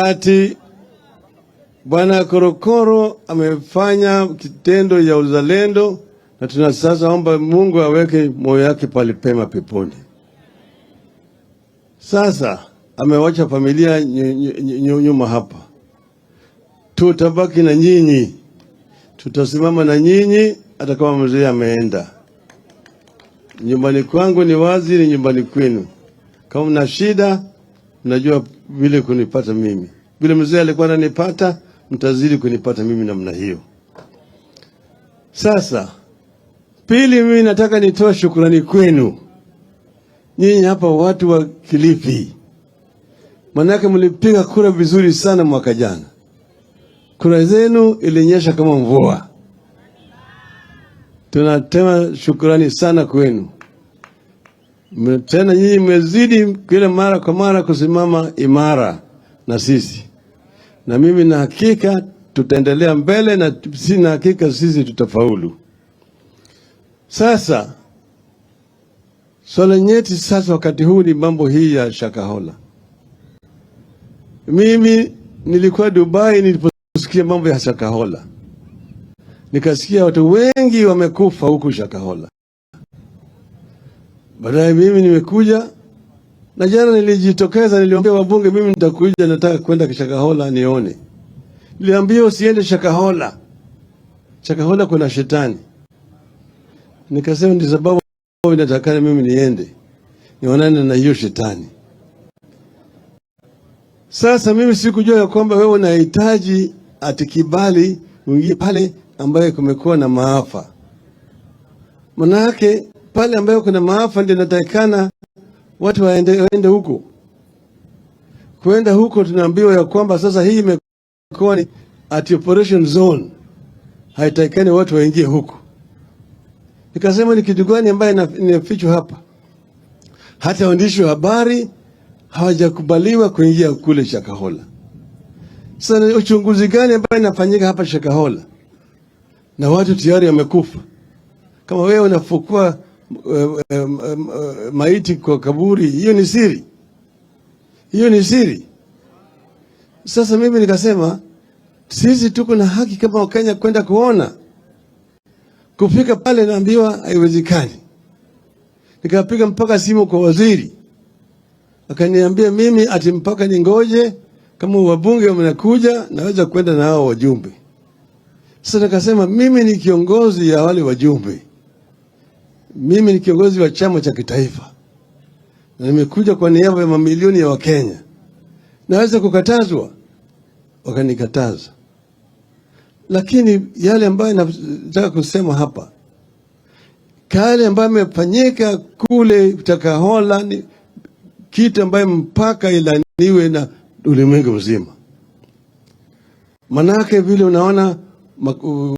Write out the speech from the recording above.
Ati Bwana Korokoro amefanya kitendo ya uzalendo, na tuna sasa omba Mungu aweke moyo yake pale pema peponi. Sasa amewacha familia nyuma hapa, tutabaki na nyinyi, tutasimama na nyinyi hata kama mzee ameenda. Nyumbani kwangu ni wazi, ni nyumbani kwenu. Kama mna shida, mnajua vile kunipata mimi. Vile mzee alikuwa ananipata, mtazidi kunipata mimi namna hiyo. Sasa pili, mimi nataka nitoe shukrani kwenu nyinyi hapa watu wa Kilifi, manake mlipiga kura vizuri sana mwaka jana. Kura zenu ilinyesha kama mvua. Tunatema shukrani sana kwenu. Tena nyinyi mmezidi kila mara kwa mara kusimama imara na sisi, na mimi na hakika tutaendelea mbele, na sina hakika sisi tutafaulu. Sasa swala nyeti sasa wakati huu ni mambo hii ya Shakahola. Mimi nilikuwa Dubai niliposikia mambo ya Shakahola, nikasikia watu wengi wamekufa huku Shakahola. Baadaye mimi nimekuja na jana nilijitokeza, niliambia wabunge mimi nitakuja, nataka kwenda Shakahola nione. Niliambia usiende Shakahola, Shakahola kuna shetani. Nikasema ndio sababu inatakana mimi niende nionane na hiyo shetani. Sasa mimi sikujua ya kwamba wewe unahitaji ati kibali uingie pale ambayo kumekuwa na maafa. Manake pale ambayo kuna maafa ndio inatakikana watu waende huko. Kwenda huko tunaambiwa ya kwamba sasa hii imekuwa ni ati operation zone, haitakikani watu waingie huko. Nikasema ni kitu gani ambaye inafichwa hapa? Hata waandishi wa habari hawajakubaliwa kuingia kule Shakahola. Sasa ni uchunguzi gani ambaye inafanyika hapa Shakahola na watu tayari wamekufa? Kama wewe unafukua maiti kwa kaburi, hiyo ni siri, hiyo ni siri. Sasa mimi nikasema sisi tuko na haki kama Wakenya kwenda kuona. Kufika pale naambiwa haiwezekani. Nikapiga mpaka simu kwa waziri, akaniambia mimi ati mpaka ningoje kama wabunge wamekuja naweza kwenda na hao wajumbe. Sasa nikasema mimi ni kiongozi ya wale wajumbe, mimi ni kiongozi wa chama cha kitaifa na nimekuja kwa niaba ya mamilioni ya Wakenya, naweza kukatazwa? Wakanikataza. Lakini yale ambayo nataka kusema hapa, yale ambayo yamefanyika kule Shakahola ni kitu ambayo mpaka ilaniwe na ulimwengu mzima. Manake vile unaona